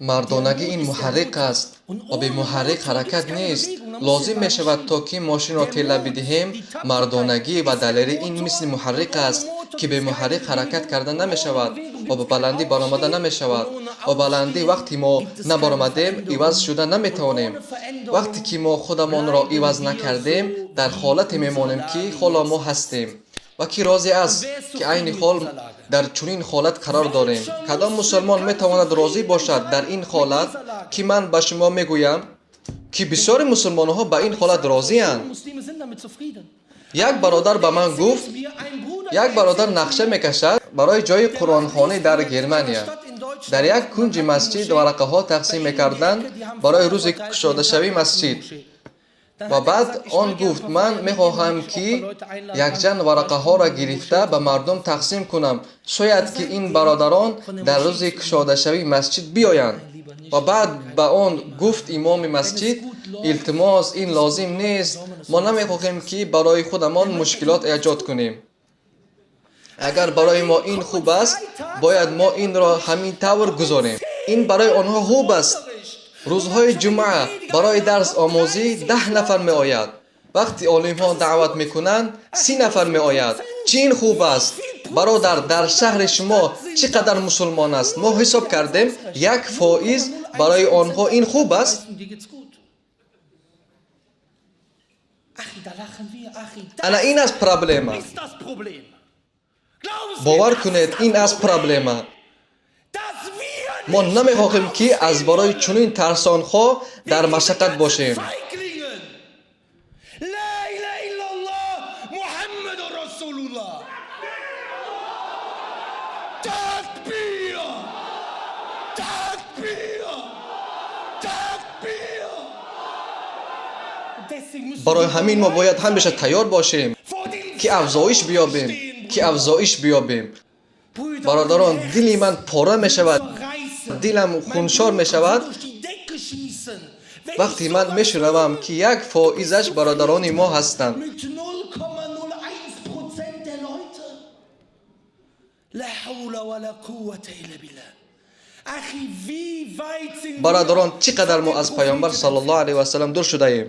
Мардонагӣ ин муҳаррик аст ва бемуҳаррик ҳаракат нест. Лозим мешавад, то ки мошинро тела бидиҳем. Мардонагӣ ва далерӣ ин мисли муҳаррик аст, ки бемуҳаррик ҳаракат карда намешавад ва ба баландӣ баромада намешавад. Ва баландӣ вақте мо набаромадем, иваз шуда наметавонем. Вақте ки мо худамонро иваз накардем, дар ҳолате мемонем, ки ҳоло мо ҳастем. Ва кӣ розӣ аст, ки айни ҳол дар чунин ҳолат қарор дорем? Кадом мусулмон метавонад розӣ бошад дар ин ҳолат, ки ман ба шумо мегӯям, ки бисёри мусулмонҳо ба ин ҳолат розианд? Як бародар ба ман гуфт, як бародар нақша мекашад барои ҷои қуръонхонӣ дар Германия. Дар як кунҷи масҷид варақаҳо тақсим мекарданд барои рӯзи кушодашавии масҷид. Ва баъд он гуфт: ман мехоҳам, ки якчанд варақаҳоро гирифта ба мардум тақсим кунам, шояд ки ин бародарон дар рӯзи кушодашавии масҷид биёянд. Ва баъд ба он гуфт имоми масҷид: илтимос, ин лозим нест, мо намехоҳем, ки барои худамон мушкилот эҷод кунем. Агар барои мо ин хуб аст, бояд мо инро ҳамин тавр гузорем. Ин барои онҳо хуб аст. Рӯзҳои ҷумъа барои дарс омӯзӣ 10 нафар меояд. Вақти олимҳо даъват мекунанд, 30 нафар меояд. Чӣ ин хуб аст? Бародар, дар шаҳри шумо чӣ қадар мусулмон аст? Мо ҳисоб кардем, 1% барои онҳо ин хуб аст. Ана ин аст проблема. Бовар кунед, ин аст проблема. Мо намехоҳем, ки аз барои чунин тарсонҳо дар машаққат бошем. Барои ҳамин мо бояд ҳамеша тайёр бошем, ки афзоиш биёбем, ки афзоиш биёбем. Бародарон, дили ман пора мешавад, дилам хуншор мешавад вақте ман мешунавам, ки 1%-аш бародарони мо ҳастанд. Бародарон, чӣ қадар мо аз Пайғамбар саллаллоҳу алайҳи васаллам дур шудаем.